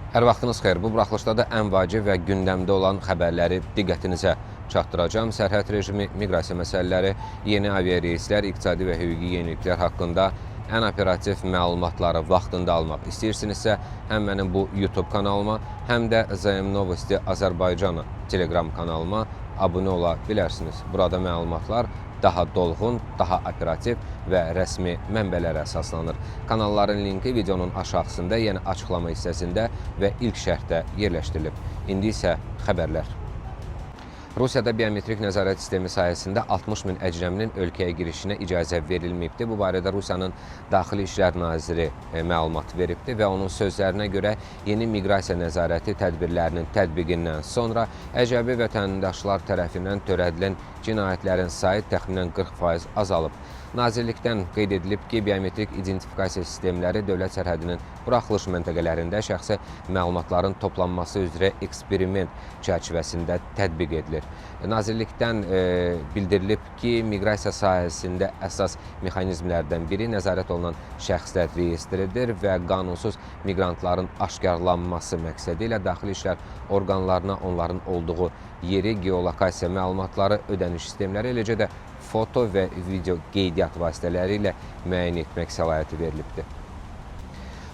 Hər vaxtınız xeyir. Bu buraxılışda da ən vacib və gündəmdə olan xəbərləri diqqətinizə çatdıracağam. Sərhəd rejimi, miqrasiya məsələləri, yeni aviareyslər, iqtisadi və hüquqi yeniliklər haqqında ən operativ məlumatları vaxtında almaq istəyirsinizsə, həm mənim bu YouTube kanalıma, həm də ZM Novosti Azərbaycan Telegram kanalıma abunə ola bilərsiniz. Burada məlumatlar daha dolğun, daha operativ və rəsmi mənbələrə əsaslanır. Kanalların linki videonun aşağısında, yəni açıqlama hissəsində və ilk şərhdə yerləşdirilib. İndi isə xəbərlər. Rusiyada biometrik nəzarət sistemi sayəsində 60 min əcnəbinin ölkəyə girişinə icazə verilməyibdir. Bu barədə Rusiyanın Daxili İşlər Naziri məlumat veribdir və onun sözlərinə görə yeni miqrasiya nəzarəti tədbirlərinin tətbiqindən sonra əcnəbi vətəndaşlar tərəfindən törədilən cinayətlərin sayı təxminən 40% azalıb. Nazirlikdən qeyd edilib ki, biometrik identifikasiya sistemləri dövlət sərhədinin buraxılış məntəqələrində şəxsi məlumatların toplanması üzrə eksperiment çərçivəsində tətbiq edilir. Nazirlikdən bildirilib ki, miqrasiya sahəsində əsas mexanizmlərdən biri nəzarət olunan şəxslər reyestridir və qanunsuz miqrantların aşkarlanması məqsədi ilə daxili işlər orqanlarına onların olduğu yeri, geolokasiya məlumatları, ödəniş sistemləri, eləcə də foto və video qeydiyyat vasitələri ilə müəyyən etmək səlahiyyəti verilibdir.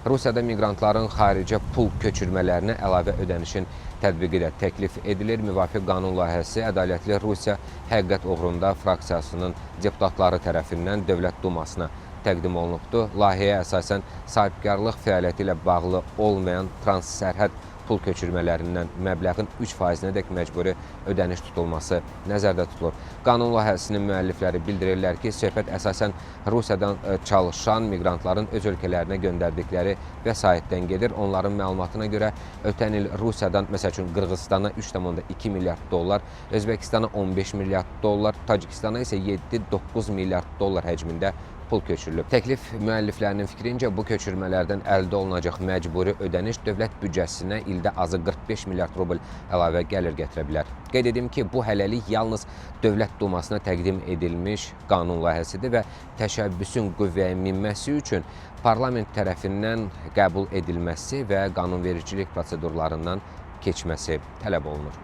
Rusiyada miqrantların xaricə pul köçürmələrinə əlavə ödənişin tətbiqi də təklif edilir. Müvafiq qanun layihəsi Ədalətli Rusiya Həqiqət Uğrunda fraksiyasının deputatları tərəfindən Dövlət Dumasına təqdim olunubdur. Layihəyə əsasən sahibkarlıq fəaliyyəti ilə bağlı olmayan transsərhəd pul köçürmələrindən məbləğin 3%-nədək məcburi ödəniş tutulması nəzərdə tutulur. Qanun layihəsinin müəllifləri bildirirlər ki, söhbət əsasən Rusiyadan çalışan miqrantların öz ölkələrinə göndərdikləri vəsaitdən gedir. Onların məlumatına görə ötən il Rusiyadan, məsəl üçün Qırğızstana 3,2 milyard dollar, Özbəkistana 15 milyard dollar, Tacikistana isə 7,9 milyard dollar həcmində pul köçürülüb. Təklif müəlliflərinin fikrincə bu köçürmələrdən əldə olunacaq məcburi ödəniş dövlət büdcəsinə ildə azı 45 milyard rubl əlavə gəlir gətirə bilər. Qeyd edim ki, bu hələlik yalnız Dövlət Dumasına təqdim edilmiş qanun layihəsidir və təşəbbüsün qüvvəyə minməsi üçün parlament tərəfindən qəbul edilməsi və qanunvericilik prosedurlarından keçməsi tələb olunur.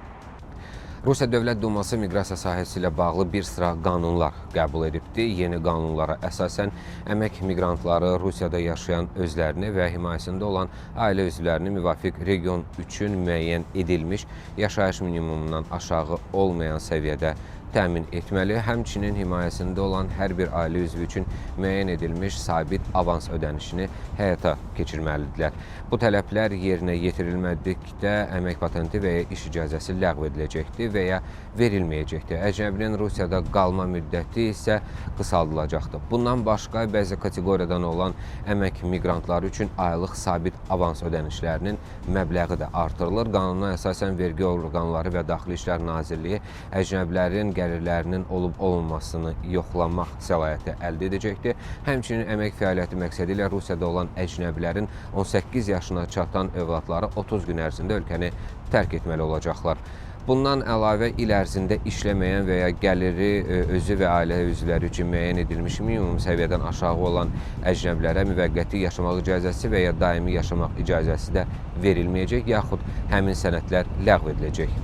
Rusiya Dövlət Duması miqrasiya sahəsi ilə bağlı bir sıra qanunlar qəbul edibdir. Yeni qanunlara əsasən əmək miqrantları Rusiyada yaşayan özlərini və himayəsində olan ailə üzvlərini müvafiq region üçün müəyyən edilmiş yaşayış minimumundan aşağı olmayan səviyyədə təmin etməli. Həmçinin himayəsində olan hər bir ailə üzvü üçün müəyyən edilmiş sabit avans ödənişini həyata keçirməlidirlər. Bu tələblər yerinə yetirilmədikdə əmək patenti və ya iş icazəsi ləğv ediləcəkdir və ya verilməyəcəkdir. Əcnəbinin Rusiyada qalma müddəti isə qısaldılacaqdır. Bundan başqa bəzi kateqoriyadan olan əmək miqrantları üçün aylıq sabit avans ödənişlərinin məbləği də artırılır. Qanuna əsasən vergi orqanları və Daxili İşlər Nazirliyi əcnəbilərin gəlirlərinin olub-olmamasını yoxlamaq səlahiyyəti əldə edəcəkdir. Həmçinin əmək fəaliyyəti məqsədi ilə Rusiyada olan əcnəbilərin 18 yaşına çatan övladları 30 gün ərzində ölkəni tərk etməli olacaqlar. Bundan əlavə il ərzində işləməyən və ya gəliri özü və ailə üzvləri üçün müəyyən edilmiş minimum səviyyədən aşağı olan əcnəbilərə müvəqqəti yaşamaq icazəsi və ya daimi yaşamaq icazəsi də verilməyəcək, yaxud həmin sənədlər ləğv ediləcək.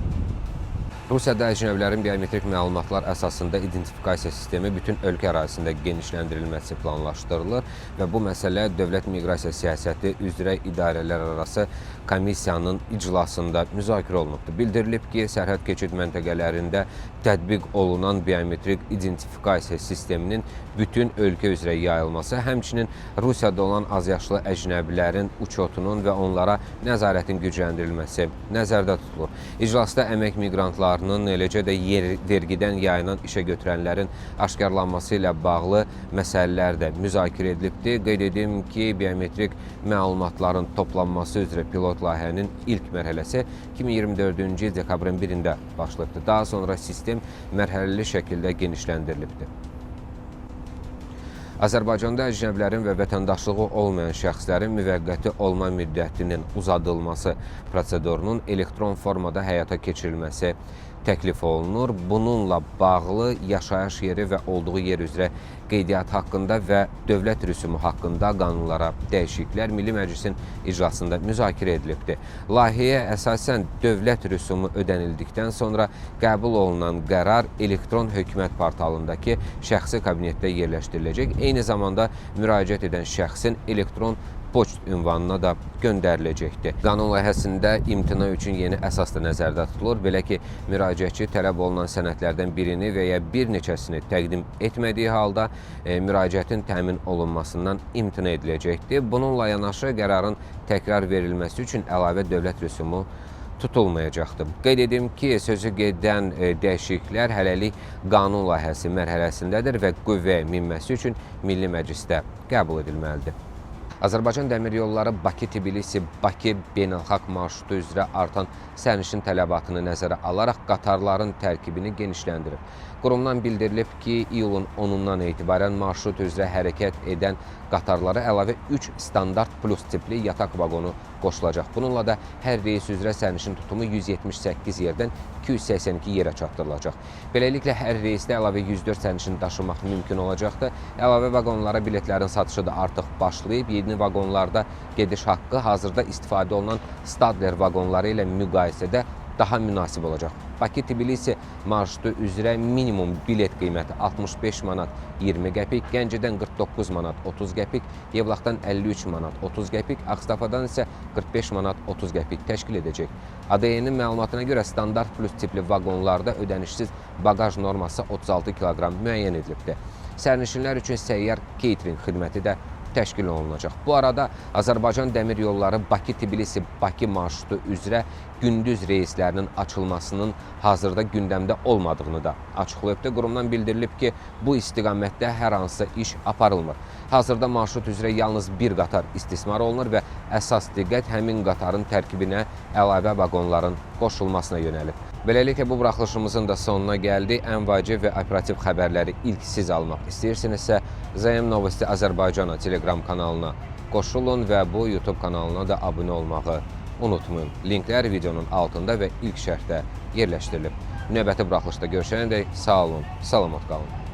Rusiyada əcnəbilərin biometrik məlumatlar əsasında identifikasiya sistemi bütün ölkə ərazisində genişləndirilməsi planlaşdırılır və bu məsələ Dövlət Miqrasiya Siyasəti üzrə İdarələrarası Komissiyanın iclasında müzakirə olunubdur. Bildirilib ki, sərhəd keçid məntəqələrində tətbiq olunan biometrik identifikasiya sisteminin bütün ölkə üzrə yayılması, həmçinin Rusiyada olan azyaşlı əcnəbilərin uçotunun və onlara nəzarətin gücləndirilməsi nəzərdə tutulur. İclasda əmək miqrantlarının, eləcə də vergidən yayınan işə götürənlərin aşkarlanması ilə bağlı məsələlər də müzakirə edilibdir. Qeyd edim ki, biometrik məlumatların toplanması üzrə pilot layihənin ilk mərhələsi 2024-cü il dekabrın 1-də başlayıbdır. Daha sonra sistem mərhələli şəkildə genişləndirilibdir. Azərbaycanda əcnəbilərin və vətəndaşlığı olmayan şəxslərin müvəqqəti olma müddətinin uzadılması prosedurunun elektron formada həyata keçirilməsi təklif olunur. Bununla bağlı yaşayış yeri və olduğu yer üzrə qeydiyyat haqqında və dövlət rüsumu haqqında qanunlara dəyişikliklər Milli Məclisin iclasında müzakirə edilibdir. Layihəyə əsasən dövlət rüsumu ödənildikdən sonra qəbul olunan qərar elektron hökumət portalındakı şəxsi kabinetdə yerləşdiriləcək. Eyni zamanda müraciət edən şəxsin elektron poçt ünvanına da göndəriləcəkdir. Qanun layihəsində imtina üçün yeni əsas da nəzərdə tutulur. Belə ki, müraciətçi tələb olunan sənədlərdən birini və ya bir neçəsini təqdim etmədiyi halda müraciətin təmin olunmasından imtina ediləcəkdir. Bununla yanaşı qərarın təkrar verilməsi üçün əlavə dövlət rüsumu tutulmayacaqdır. Qeyd edim ki, sözü gedən dəyişikliklər hələlik qanun layihəsi mərhələsindədir və qüvvəyə minməsi üçün Milli Məclisdə qəbul edilməlidir. Azərbaycan Dəmir Yolları Bakı-Tbilisi-Bakı beynəlxalq marşrutu üzrə artan sərnişin tələbatını nəzərə alaraq qatarların tərkibini genişləndirib. Qurumdan bildirilib ki, iyulun 10-undan etibarən marşrut üzrə hərəkət edən qatarlara əlavə 3 standart plus tipli yataq vaqonu qoşulacaq. Bununla da hər reys üzrə sərnişin tutumu 178 yerdən 282 yerə çatdırılacaq. Beləliklə, hər reysdə əlavə 104 sərnişin daşımaq mümkün olacaqdır. Əlavə vaqonlara biletlərin satışı da artıq başlayıb. Yeni vaqonlarda gediş haqqı hazırda istifadə olunan Stadler vaqonları ilə müqayisədə daha münasib olacaq. Bakı-Tbilisi marşrutu üzrə minimum bilet qiyməti 65 manat 20 qəpik, Gəncədən 49 manat 30 qəpik, Yevlaxdan 53 manat 30 qəpik, Ağstafadan isə 45 manat 30 qəpik təşkil edəcək. ADY-nin məlumatına görə standart plus tipli vaqonlarda ödənişsiz baqaj norması 36 kiloqram müəyyən edilibdir. Sərnişinlər üçün səyyar catering xidməti də təşkil olunacaq. Bu arada Azərbaycan Dəmir Yolları Bakı-Tbilisi-Bakı marşrutu üzrə gündüz reyslərinin açılmasının hazırda gündəmdə olmadığını da açıqlayıbdır. Qurumdan bildirilib ki, bu istiqamətdə hər hansısa iş aparılmır. Hazırda marşrut üzrə yalnız bir qatar istismar olunur və əsas diqqət həmin qatarın tərkibinə əlavə vaqonların qoşulmasına yönəlib. Beləliklə, bu buraxılışımızın da sonuna gəldik. Ən vacib və operativ xəbərləri ilk siz almaq istəyirsinizsə, ZM Novosti Azərbaycana Telegram kanalına qoşulun və bu YouTube kanalına da abunə olmağı unutmayın. Linklər videonun altında və ilk şərhdə yerləşdirilib. Növbəti buraxılışda görüşənədək sağ olun, salamat qalın.